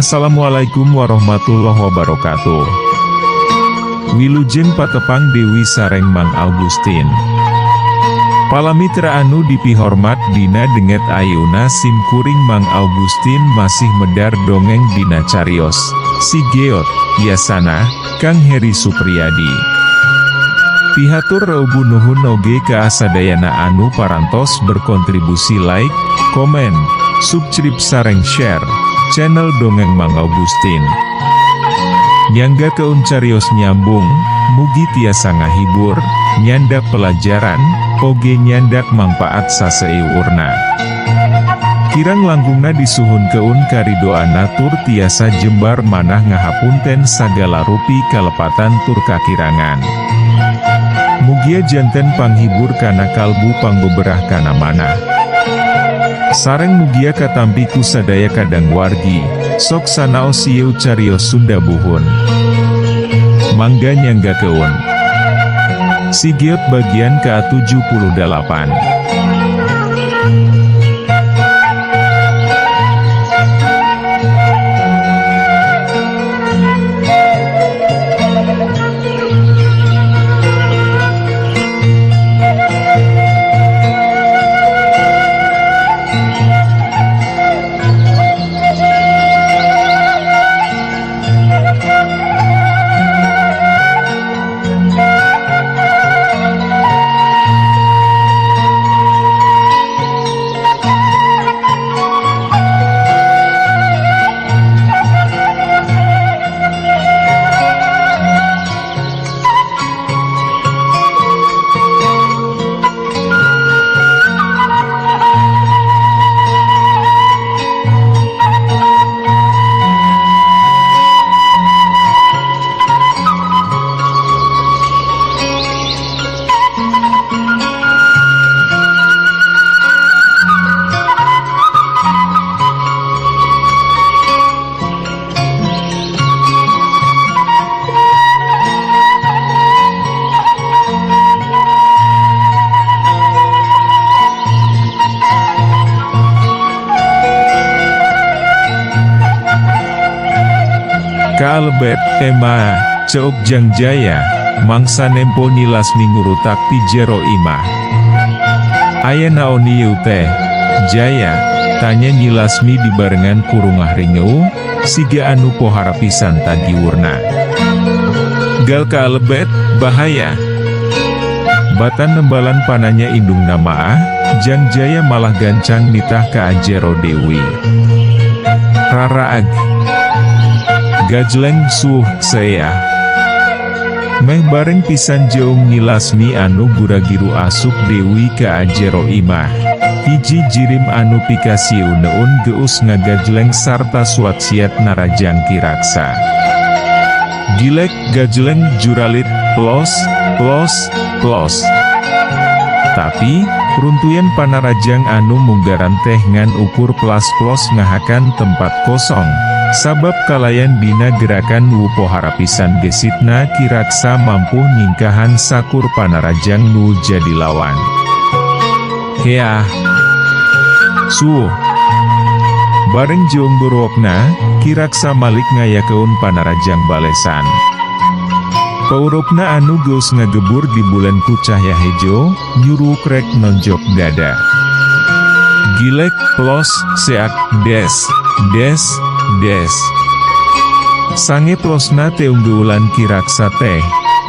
Assalamualaikum warahmatullahi wabarakatuh. Wilujeng patepang Dewi sareng Mang Augustin. Palamitra anu dipihormat dina dinten ayeuna sim kuring Mang Augustin masih medar dongeng dina carios, Si Geot, Yasana, Kang Heri Supriyadi. Pihatur reubu nuhun oge ka sadayana anu parantos berkontribusi like, komen, subscribe sareng share, channel Dongeng Mang Augustin. Nyanggakeun carios nyambung, mugi tiasa ngahibur, nyandak pelajaran, oge nyandak mangpaat saseuurna. Kirang langkungna disuhunkeun karidoan tur tiasa jembar manah ngahapunten sagala rupi kalepatan tur kakirangan. Mugia janten panghibur kana kalbu pangbeberah kana manah. Sareng mugia katampi ku sadaya kadang wargi, sok sanaos ieu carios Sunda buhun. Mangga nyanggakeun. Si Geot bagian ke-78. Kalebet, ema, ceuk Jang Jaya, mangsa nempo Nyi Lasmi ngurutak ti jero imah. Aya naon ieu teh, Jaya, tanya Nyi Lasmi dibarengan ku rungah ringeu, siga anu pohara pisan tagiwurna. Gal kalebet, bahaya. Batan nembalan pananya indungna maah, Jang Jaya malah gancang nitah ka ajero Dewi. Raraag. Gajleng suh sea. Meh bareng pisan jeung Nyi Lasmi anu guragiru asup Dewi ka ajero imah. Hiji jirim anu pikasieuneun geus ngagajleng sarta suat-siat narajang Ki Raksa. Gilek gajleng juralit, plos, plos, plos. Tapi, runtuyan panarajang anu munggaran teh ngan ukur plas-plos ngahakan tempat kosong, sabab kalayan dina gerakan nu pohara pisan gesitna Ki Raksa mampu nyingkahan sakur panarajang nu jadi lawan. Heah. Suh. Bareng jeung gorowokna, Ki Raksa malik ngayakeun panarajang balesan. Paurupna anu geus ngagebur di bulan ku cahya hejo, nyuruh rek nonjok dada. Gilek, plos, seak, des, des, des. Sange plosna teunggeulan Ki Raksa teh,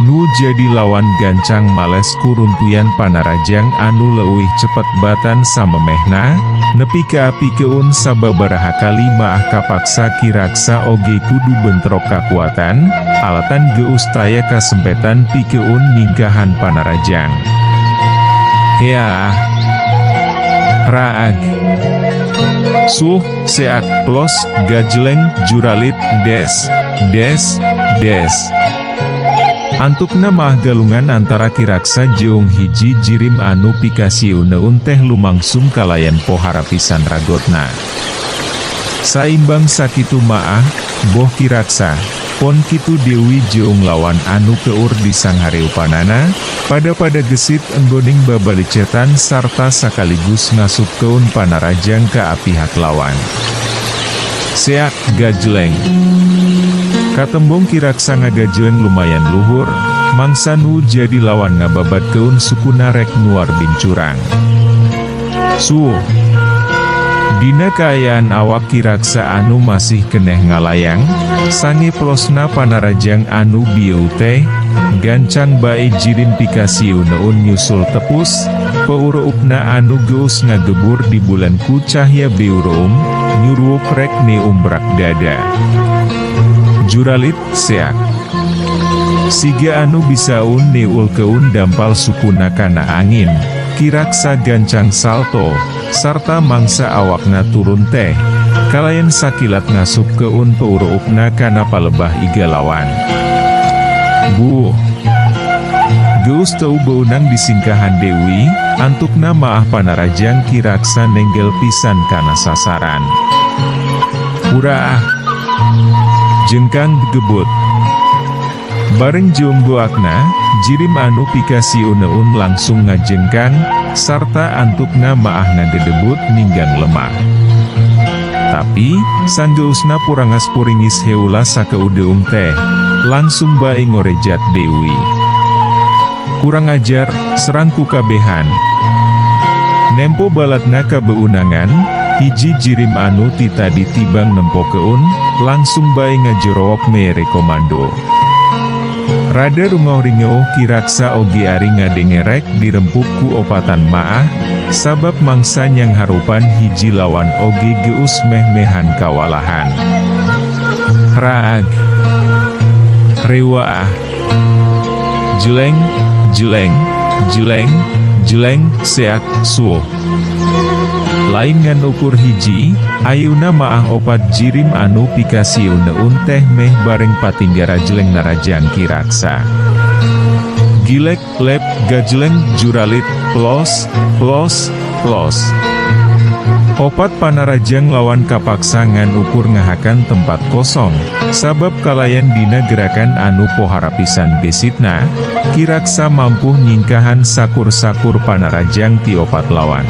nu jadi lawan gancang males ku runtuyan panarajang anu leuwih cepet batan samemehna, nepi ka apikeun sababaraha kali maah kapaksa Ki Raksa oge kudu bentrok kakuatan, alatan geus taya kasempetan pikeun nyingkahan panarajang. Heah. Raag. Suh, seak, plos, gajleng, juralit, des, des, des. Antukna maah galungan antara Ki Raksa jeung hiji jirim anu pikasieuneun teh lumangsung kalayan pohara pisan ragotna. Saimbang sakitu maah, boh Ki Raksa, pon kitu Dewi jeung lawan anu keur disanghareupanana, pada-pada gesit enggoning babalicetan sarta sakaligus ngasupkeun panarajang ka pihak lawan. Seak, gajleng. Katembong Ki Raksa ngagajleng lumayan luhur, mangsa nu jadi lawan ngababatkeun sukuna rek nuar bincurang. Suuh. Dina kaayaan awak Ki Raksa anu masih keneh ngalayang, sange plosna panarajang anu bieu teh, gancang bae jirim pikasieuneun nyusul tepus, peureupna anu geus ngagebur di bulan ku cahya beureum, nyuruwuk rek neumbrak dada. Juralit, seak. Siga anu bisaeun neulkeun dampal sukuna kana angin, Ki Raksa gancang salto, sarta mangsa awakna turun teh, kalayan sakilat ngasupkeun peureupna kana palebah iga lawan. Buuh. Geus teu beunang disingkahan Dewi, antukna maah panarajang Ki Raksa nenggel pisan kana sasaran. Uraah. Jengkang gebut. Bareng jeung goakna, jirim anu pikasieuneun langsung ngajengkang, sarta antukna maah ngagedebut ninggang lemah. Tapi, sanggeusna purangas puringis heula sakeudeung teh, langsung bae ngorejat Dewi. Kurang ajar, serang ku kabehan. Nempo balatna kabeunangan, hiji jirim anu ti tadi tibang nempokeun, langsung bae ngajerowok mere komando. Rada rungau-ringeuh Ki Raksa oge ari ngadenge rek dirempuk ku opatan maah, sabab mangsa nyangharupan hiji lawan oge geus meh-mehan kawalahan. Raag. Rewaah. Jeleng, jeleng, jeleng, jeleng, seak, suuh. Lain ngan ukur hiji, ayeuna maah opat jirim anu pikasieuneun teh meh bareng patinggarajleng narajang Ki Raksa. Gilek, lep, gajleng, juralit, plos, plos, plos. Opat panarajang lawan kapaksa ngan ukur ngahakan tempat kosong, sabab kalayan dina gerakan anu pohara pisan gesitna, Ki Raksa mampu nyingkahan sakur-sakur panarajang ti opat lawan.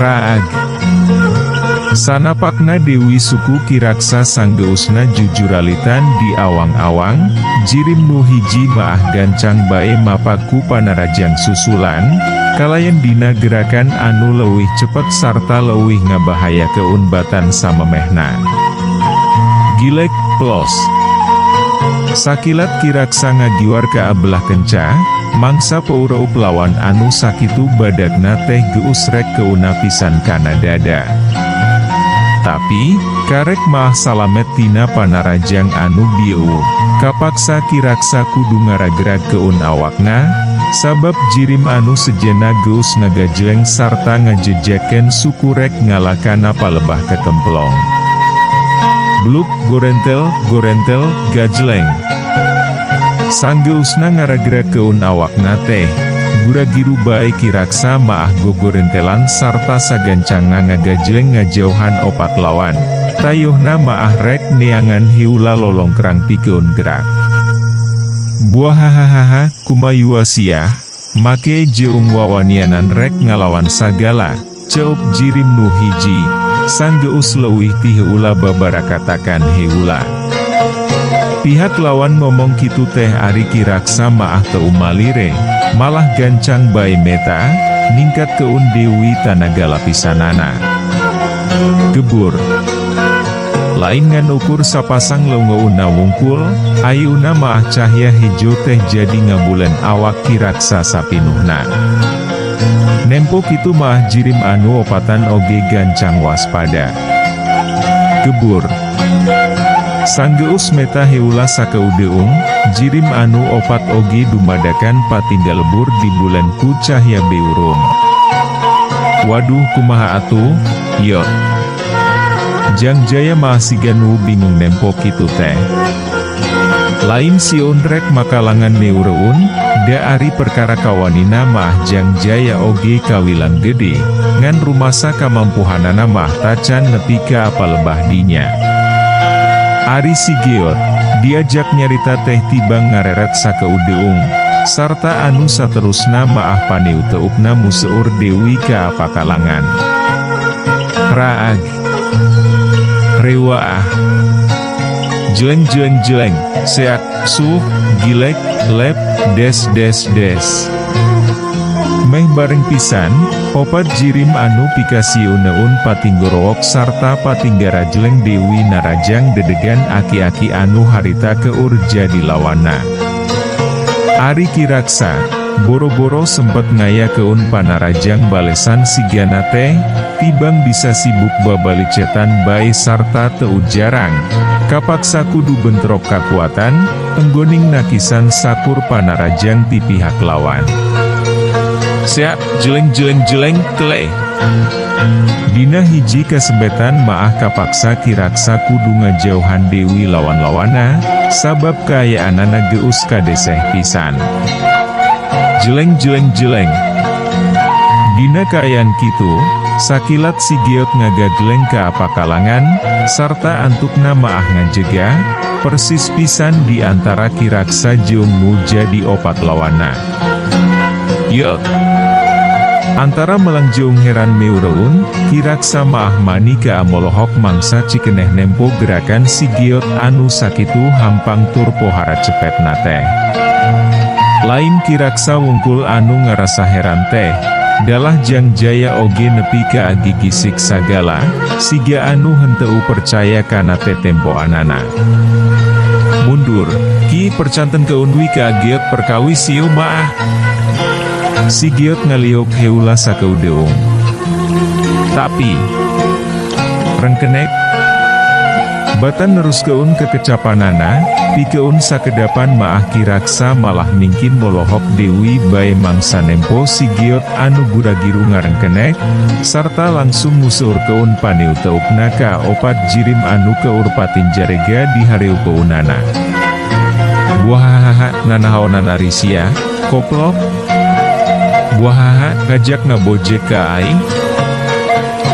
Raag. Sanapakna Dewi suku Ki Raksa sanggeusna jujuralitan di awang-awang, jirim nu hiji maah gancang bae mapak ku panarajang susulan, kalayan dina gerakan anu leuwih cepet sarta leuwih ngabahayakeun batan samemehna. Gilek, plos. Sakilat Ki Raksa ngagiwar ka abelah kenca, mangsa peureup lawan anu sakitu badagna teh geus rek keuna pisan kana dada. Tapi, karek maah salamet tina panarajang anu bieu, kapaksa Ki Raksa kudu ngaragrag keun awakna, sabab jirim anu sejena geus ngagajleng sarta ngajejaken suku rek ngalakana palebah ketemplong. Bluk, gorentel, gorentel, gajleng. Sanggeusna ngaragrag keun awakna teh, Guragiru bae Ki Raksa maah gogorentelan sarta sagancangna ngagajleng ngajauhan opat lawan. Tayohna maah rek neangan heula lolongkrang pikeun gerak. Buahahaha, kumayua sia, make jeung wawanianan rek ngalawan sagala, ceuk jirim nu hiji, sanggeus leuwih ti heula babarakatakan heula. Pihak lawan ngomong kitu teh ari Ki Raksa maah teu malire, malah gancang bae meta, ningkatkeun deui tanaga lapisanana. Gebur. Lain ngan ukur sapasang leungeunna wungkul, ayeuna maah cahya hejo teh jadi ngabulen awak Ki Raksa sapinuhna. Nempo kitu maah jirim anu opatan oge gancang waspada. Gebur. Sanggeus meta heula sakeudeung, jirim anu opat oge dumadakan patinggal lebur dibulen ku cahya beureum. Waduh, kumaha atuh, yot. Jang Jaya maah siga nu bingung nempo kitu teh. Lain sieun rek makalangan meureun, da ari perkara kawanina maah Jang Jaya oge kawilang gede, ngan rumasa kamampuhanana maah tacan nepi ka palebah dinya. Ari si Geot, diajak nyarita teh tibang ngareret sakeudeung, sarta anu saterusna maah paneuteupna museur deui ka pakalangan. Raag. Rewaah. Jeleng jeleng jeleng, seak, suh, gilek, lep, des des des. Meh bareng pisan, opat jirim anu pikasieuneun patinggorowok sarta patinggarajleng Dewi Narajang dedegan aki-aki anu harita keur jadi lawanna. Ari Ki Raksa, boro-boro sempet ngayakeun panarajang balesan sigana teh, tibang bisa sibuk babalicetan bae sarta teu jarang, kapaksa kudu bentrok kakuatan, enggoning nakisan sakur panarajang ti pihak lawan. Seak, jeleng jeleng jeleng, tele. Dina hiji kasempetan maah kapaksa Ki Raksa kudu ngajauhan deui lawan-lawana, sabab kaayaanana geus kadeseh pisan. Jeleng jeleng jeleng. Dina kaayaan kitu, sakilat si Geot ngagagleng ka apakalangan, sarta antukna maah ngajega, persis pisan di antara Ki Raksa jeung nu jadi opat lawanna. Yot. Antara melangjeung heran meureun, Ki Raksa maah mani ka molohok mangsa cikeneh nempo gerakan si Geot anu sakitu hampang tur pohara cepetna teh. Lain Ki Raksa wungkul anu ngarasa heran teh, dalah Jang Jaya oge nepi ka agigisik sagala, siga anu henteu percaya kana tetempoanana. Mundur, Ki, percanten keun wi ka Geot perkawis sieu maah. Si Geot ngaliuk heula sakeudeung. Tapi rengkenek. Batan neruskeun kekecapanana, pikeun sakedapan maah Ki Raksa malah mingkin molohok deui bae mangsa nempo si Geot anu guragiru ngarengkenek, sarta langsung nguseurkeun paneuteupna ka opat jirim anu keur patinjarega di hareupeunana. Buahahaha, nanahaonan ari sia, koplok? Buahaha, ngajak ngabojek ka aing?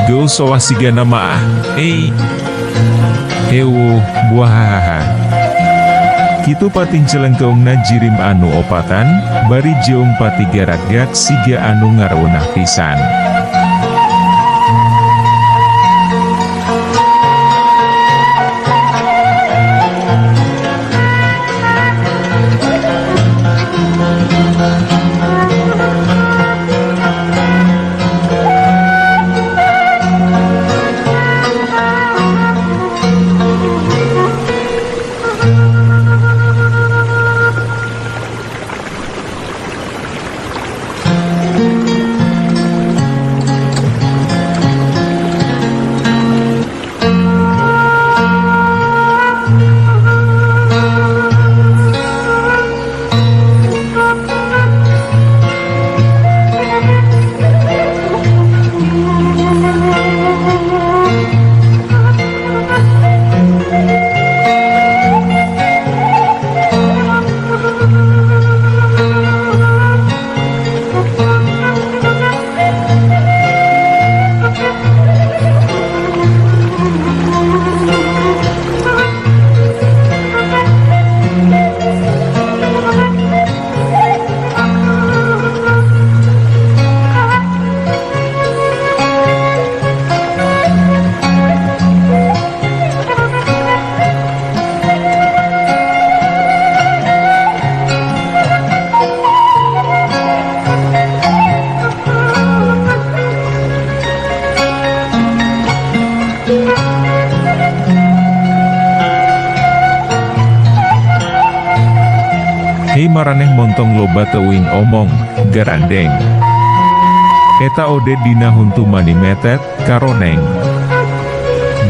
Geus sowah sigana maah, ei. Hewuh, buahahaha. Kitu patingcelengkeungna jirim anu opatan, bari jeung patigaragak siga anu ngareunah pisan. Hei maraneh montong loba teuing omong, garandeng. Eta ode dina huntu mani metet, karoneng.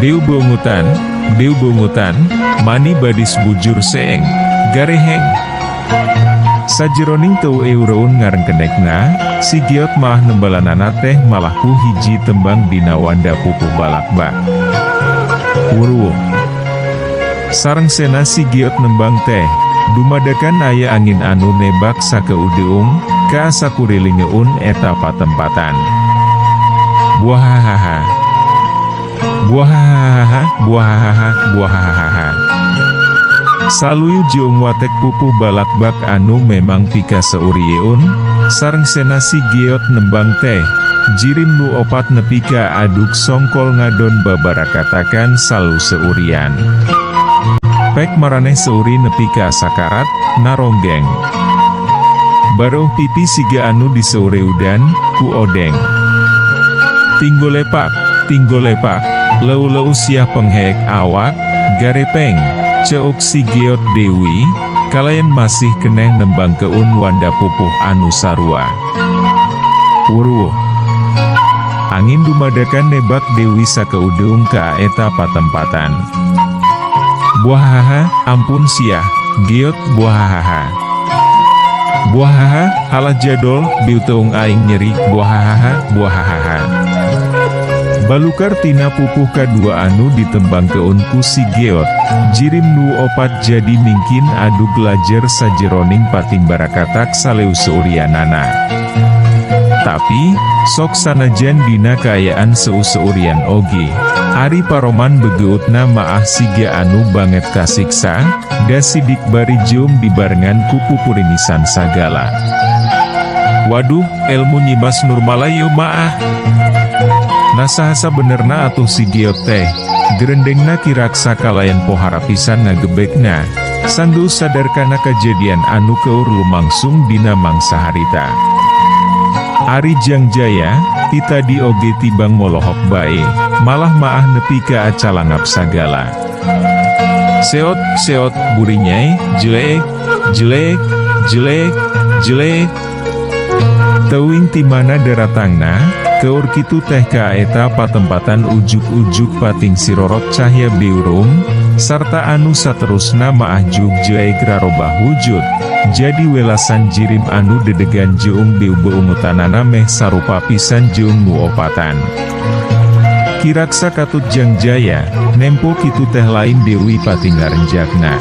Beu beungutan, beu beungutan, mani badis bujur seeng, gareheng. Sajeroning teu eureun ngarengkenekna, si Geot maah nembalanana teh malah ku hiji tembang dina wanda pupuh balakbak. Wuruh. Sareng sena si Geot nembang teh, dumadakan aya angin anu nebak sakeudeung, ka sakurilingeun eta patempatan. Buahahaha. Buahahaha, buahahaha, buahahaha. Saluyu jeung watek pupuh balakbak anu memang pikaseurieun, sareng sena si Geot nembang teh, jirim nu opat nepi ka aduk songkol ngadon babarakatakan salu seurian. Pek maraneh seuri nepi ka sakarat, naronggeng. Bareuh pipi siga anu diseureudan, ku odeng. Tinggolepak, tinggolepak, leu-leu siah pengheek awak, garepeng, ceuk si Geot Dewi, kalayan masih keneh nembangkeun wanda pupuh anu sarua. Wuruh. Angin dumadakan nebak Dewi sakeudeung ka eta patempatan. Buahaha, ampun siah, Geot buahaha. Buahaha, halah jadol, biuteung aing nyeri, buahaha, buahaha. Balukar tina pupuh kadua anu ditembangkeun ku si Geot, jirim nu opat jadi mingkin adug lajer sajeroning pating barakatak saleu seurianana. Tapi, sok sanajan dina kaayaan seu-seurian oge, ari paroman begeutna maah siga anu banget kasiksa, da sidik bari jeum dibarengan ku pupurimisan sagala. Waduh, elmu Nyimas Nurmala ieu maah. Naha sabenerna atuh si Geot teh, gerendengna Ki Raksa kalayan pohara pisan ngagebekna, sanggeus sadar kana kajadian anu keur lumangsung dina mangsa harita. Ari Jang Jaya, ti tadi oge tibang molohok bae, malah maah nepi ka acalangap sagala. Seot, seot, burinyai, jelek, jelek, jelek, jelek. Teuing ti mana daratangna, keur kitu teh ka eta patempatan ujug-ujug pating sirorot cahya beureum, sarta anu saterusna maah jug jeeg rarobah wujud, jadi welasan jirim anu dedegan jeung beu-beungutanana meh sarupa pisan jeung nu opatan. Ki Raksa katut Jang Jaya, nempo kitu teh lain Dewi pating ngarenjakna.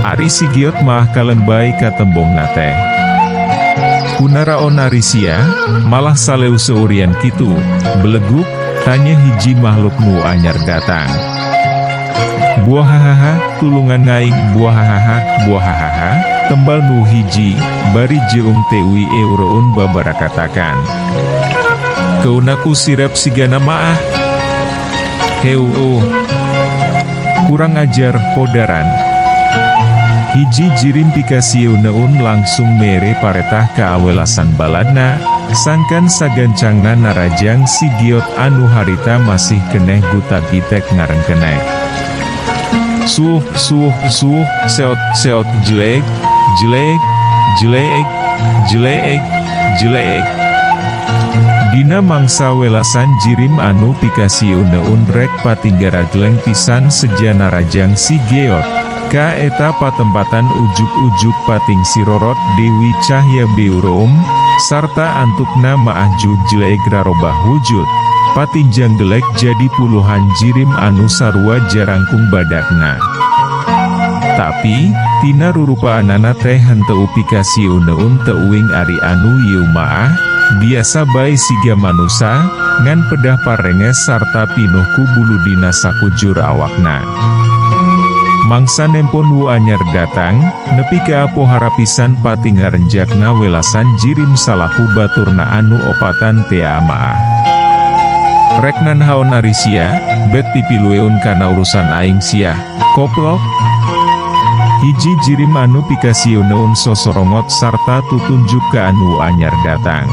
Ari si Giot maah kalem bae katembongna teh. Kunaraon ari sia, malah saleu seurian kitu, beleguk, tanya hiji makhluk nu anyar datang. Buahahaha, tulungan aing, buahahaha, buahahaha, tembal nu hiji, bari jeung teuing eureun babarakatakan. Keunaku sirep sigana maah. Heu. Kurang ajar, podaran. Hiji jirim pikasieuneun langsung mere paretah ka awelasan baladna, sangkan sagancangna narajang si Giot anu harita masih keneh gutak-gitek ngarengkenek. Suh, suh, suh, seot, seot, jelek, jelek, jelek, jelek, jelek. Dina mangsa welasan jirim anu pikasieuneun rek patinggaragleng pisan seja narajang si Geot. Ka eta patempatan ujug-ujug pating sirorot Dewi Cahya Beureum, sarta antukna maah jug jeleeg rarobah wujud. Patinjang gelek jadi puluhan jirim anu sarua jarangkung badakna. Tapi, tina rurupaanana teh henteu pikasieuneun teuing ari anu ieu maah, biasa bae siga manusa, ngan pedah parenges sarta pinuh ku bulu dina sakujur awakna. Mangsa nempo nu anyar datang, nepi ka pohara pisan pating ngarenjakna welasan jirim salaku baturna anu opatan tea maah. Rek nanaon ari sia, bet pipilueun kana urusan aing sia, koplok. Hiji jirim anu pikasieuneun sosorongot sarta tutunjuk ka anu anyar datang.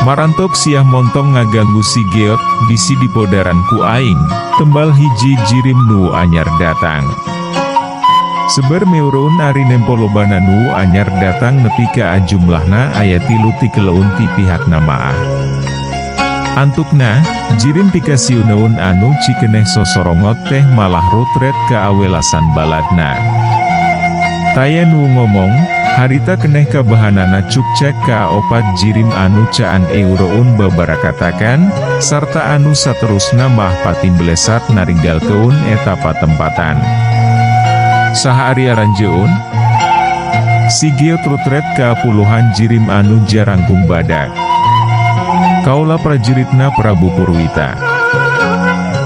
Marantok siah montong ngaganggu si Geot, bisi dipodaran ku aing, tembal hiji jirim nu anyar datang. Seber meureun ari nempo lobana nu anyar datang nepi ka jumlahna aya 3 tikeleun ti pihakna maah. Antukna, jirim pikasieuneun anu cikeneh sosorongot teh malah rutret ka awelasan baladna. Taya nu ngomong, harita keneh kabahanana cukcek ka opat jirim anu caan eureun babarakatakan, sarta anu saterusna mah patimbelesat naringgalkeun eta patempatan. Saha ari aranjeun? Si Geot rutret ka puluhan jirim anu jarangkung badak. Kaula prajuritna Prabu Purwita.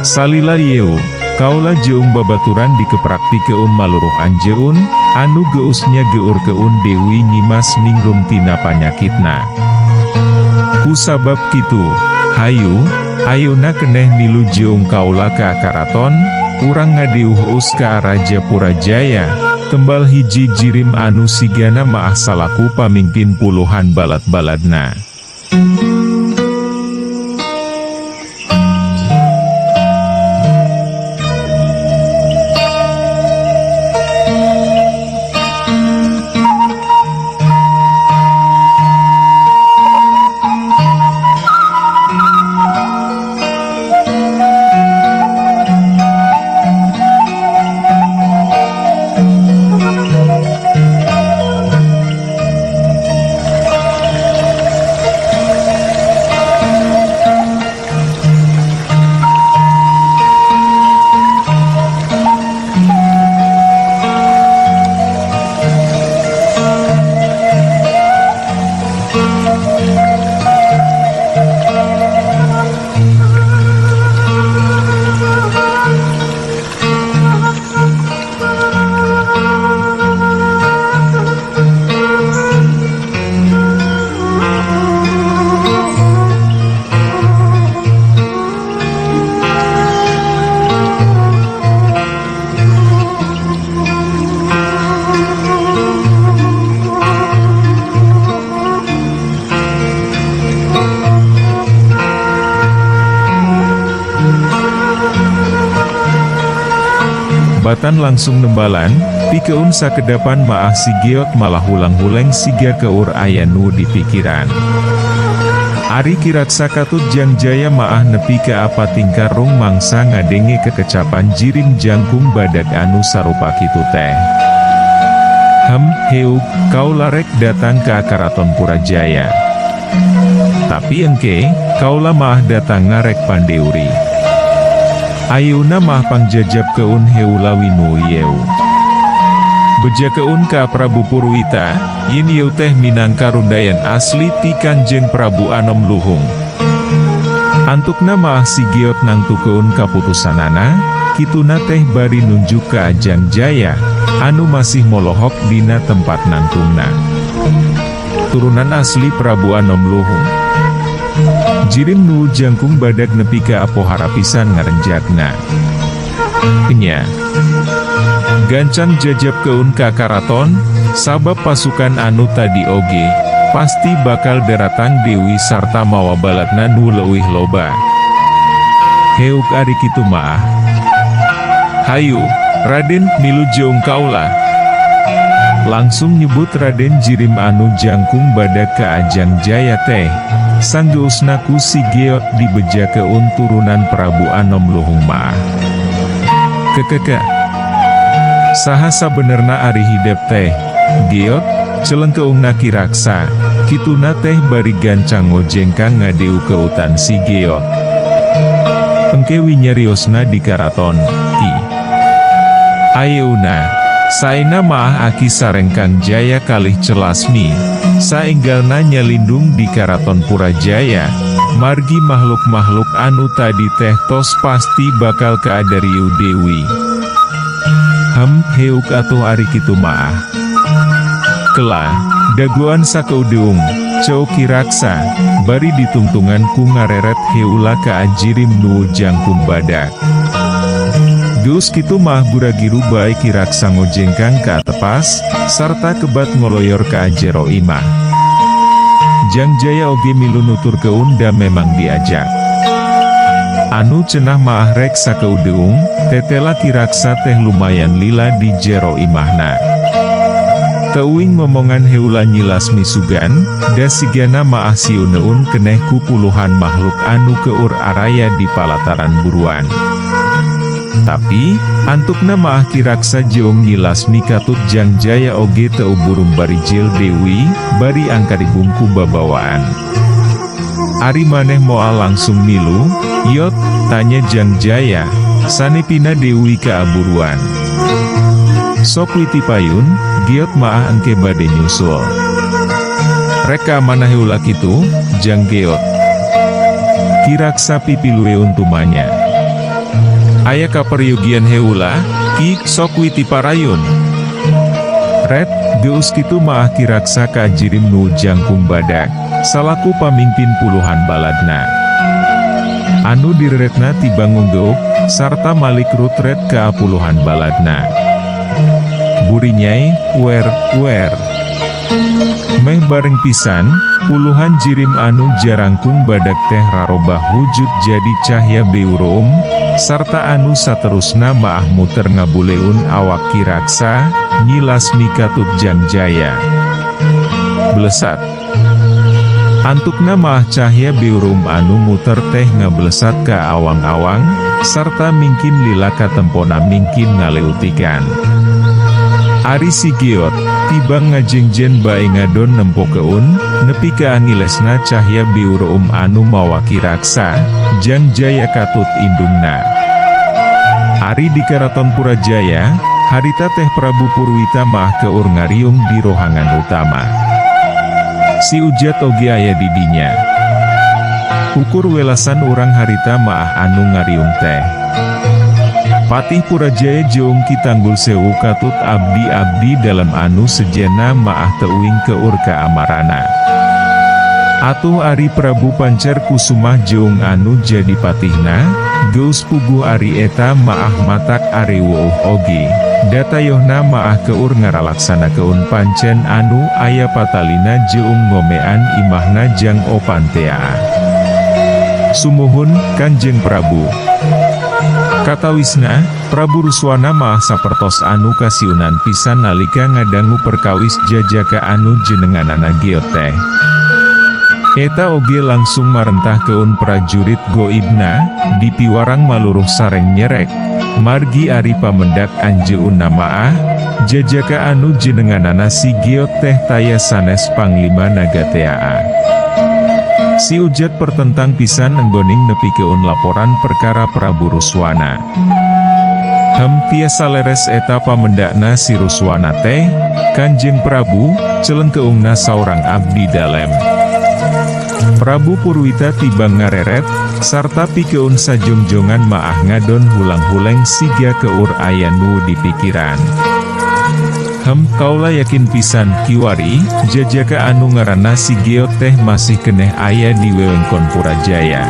Salila yeu, kaula jeung babaturan dikeprak pikeun maluruh anjeun, anu geus nyageur-keun Dewi Nyimas ningrum tina panyakitna. Ku sabab kitu, hayu, ayeuna keneh milu jeung kaula ka karaton, urang ngadiuh-us ka Raja Purajaya, tembal hiji jirim anu sigana maah salaku pamingpin puluhan balat-baladna. Batan langsung nembalan, pikeun sakedapan maah si Geot malah hulang-huleng siga keur aya nu di pikiran. Ari Kiraksa katut Jang Jaya maah nepi ka apa tingkah rung mangsa ngadenge kekecapan jirim jangkung badak anu sarupa kitu teh. Hem, heuk, kau larek datang ka Karaton Purajaya. Tapi engke, kaula maah datang ngarek pandeuri. Ayeuna mah pangjajapkeun heula winu yeu. Bejakeun ka Prabu Purwita, yin yeu teh minangka rundayan asli ti Kanjeng Prabu Anom Luhung. Antukna maah si Geot nangtukeun kaputusanana, kituna teh bari nunjuk ka Jang Jaya, anu masih molohok dina tempat nangtungna. Turunan asli Prabu Anom Luhung. Jirim nu jangkung badak nepi ka apohara pisan ngarenjakna. Nya. Gancang jajapkeun ka karaton, sabab pasukan anu tadi oge, pasti bakal daratang deui sarta mawa balatna nu leuwih loba. Heuk ari kitu maah. Hayu, Raden, milu jeung kaula. Langsung nyebut Raden Jirim anu jangkung badak ka Ajang Jaya teh. Sanggeusna ku si Geot dibejakeun turunan Prabu Anom Luhung maah. Kekeke. Saha sabenerna ari hidep teh, Geot, celengkeungna Ki Raksa, kituna teh bari gancang ngojengkang ngadeu keutan si Geot. Engke winyariosna di karaton, Ki. Ayeuna, saena maah aki sareng Kang Jaya kalih Celasmi, saenggalna nyalindung di Karaton Purajaya, margi makhluk-makhluk anu tadi teh tos pasti bakal kaadariu deui. Hem, heuk atuh ari kitu maah. Kela, dagoan sakeudeung, ceuk Ki Raksa, bari ditungtungan ku ngareret heula ka ajirim nu jangkung badak. Geus kitu mah gura-giru bae Ki Raksa ngojengkang ka tepas, sarta kebat ngoloyor ka jero imah. Jang Jaya oge milu nuturkeun da memang diajak. Anu cenah maah rek sakeudeung, tetela Ki Raksa teh lumayan lila di jero imahna. Teuing ngomongan heula Nyi Lasmi sugan, da sigana maah siuneun keneh ku puluhan makhluk anu keur araya di palataran buruan. Tapi, antukna maah Ki Raksa jeung Nyi Lasmi katut Jang Jaya oge teu burung barijil Dewi, bari angkaribung ku babawaan. "Ari maneh moal langsung milu, Yot?" tanya Jang Jaya, sanepina Dewi kaaburuan. "Sok witi payun, Geot maah engke bade nyusul." "Rek ka mana heula kitu, Jang Geot?" Ki Raksa pipilueun tumanya. "Aya kaperyogian heula, Ki, sok witi parayun." Ret, geus kitu maah Ki Raksa ka jirim nu jangkung badak, salaku pamingpin puluhan baladna. Anu direretna tibang ngonggeuk, sarta malik rutret ka puluhan baladna. Burinyai, wer, wer. Meh bareng pisan, puluhan jirim anu jarangkung badak teh rarobah wujud jadi cahya beureum, sarta anu saterusna maah muter ngabuleun awak Ki Raksa, Nyi Lasmi katut Jang Jaya. Blesat. Antukna maah cahya beureum anu muter teh ngablesat ka awang-awang, sarta mingkin lila katempona mingkin ngaleutikan. Ari si Geot, tibang ngajengjen bae ngadon nempokeun, nepi ka angilesna cahya beureum anu mawa Ki Raksa, Jang Jaya katut indungna. Ari di Karaton Purajaya, harita teh Prabu Purwita maah keur ngariung di rohangan utama. Si Ujat oge aya di dinya. Ukur welasan urang harita maah anu ngariung teh. Patih Purajaya jeung Ki Tanggul Sewu katut abdi-abdi dalem anu sejenna maah teuing keur ka amarana. Atuh ari Prabu Pancar Kusumah jeung anu jadi patihna, geus puguh ari eta maah matak areweuh oge. Datayohna maah keur ngaralaksanakeun pancen anu aya patalina jeung ngomean imahna jang opan tea. Sumuhun, Kanjeng Prabu. Katawisna, Prabu Ruswana maah sapertos anu kasiunan pisan nalika ngadangu perkawis jajaka anu jenenganana Geot teh. Eta oge langsung marentahkeun prajurit goibna, dipiwarang maluruh sareng nyerek, margi ari pamendak anjeunna maah, jajaka anu jenenganana si Geot teh taya sanes Panglima Naga tea. Si Ujat pertentang pisan enggoning nepikeun laporan perkara Prabu Ruswana. "Hem, tiasa leres eta pamendakna si Ruswana teh, Kanjeng Prabu," celengkeungna saurang abdi dalem. Prabu Purwita tibang ngareret, sarta pikeun sajongjongan maah ngadon hulang-huleng siga keur aya nu dipikiran. "Hem, kaula yakin pisan kiwari, jajaka anu ngaranna si Geot teh masih keneh aya di wewengkon Purajaya.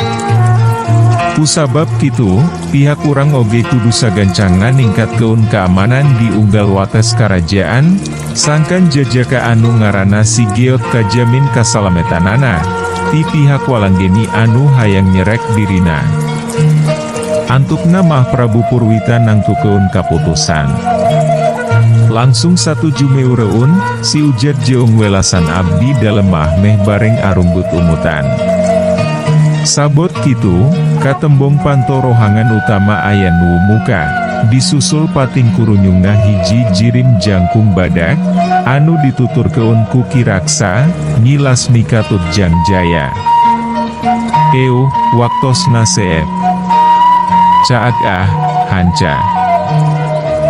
Kusabab kitu, pihak urang oge kudu sagancangna ningkatkeun keamanan di unggal wates karajaan, sangkan jajaka anu ngaranna si Geot kajamin kasalametanana, ti pihak walanggeni anu hayang nyerek dirina." Antukna mah Prabu Purwita nangtukeun kaputusan. Langsung satuju meureun, si Ujat jeung welasan abdi dalem mah meh bareng arunggut umutan. Sabot kitu, katembong panto rohangan utama aya nu muka, disusul pating kurunyungna hiji jirim jangkung badak, anu dituturkeun ku Ki Raksa, Nyi Lasmi katut Jang Jaya. "Euh, waktosna seep. Caag ah, hanca.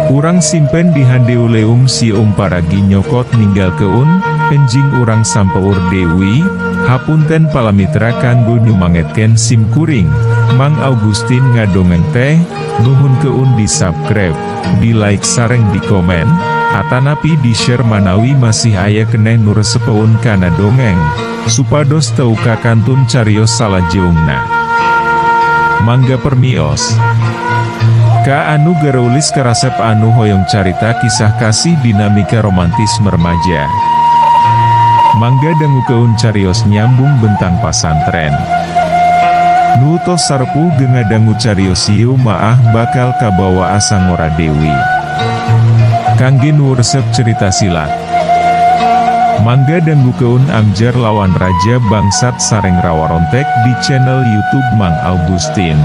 Urang simpen di handeuleum sieum paragi nyokot ninggalkeun, enjing urang sampeur deui, hapunten palamitra kanggo nyumangetkeun sim kuring, Mang Augustin ngadongeng teh, nuhunkeun di subscribe, di like sareng di komen, atanapi di share manawi masih aya keneh nu resepeun kana dongeng, supados teu kakantun carios salajeungna. Mangga permios. Ka anu gareulis karasep anu hoyong carita kisah kasih dinamika romantis remaja. Mangga dangukeun carios nyambung bentang pasantren. Nu tos sarepuh ge ngadangu carios ieu maah bakal kabawa asa ngora deui. Kangge nu resep cerita silat, mangga dangukeun Amjar lawan Raja Bangsat sareng Rawarontek di channel YouTube Mang Augustin.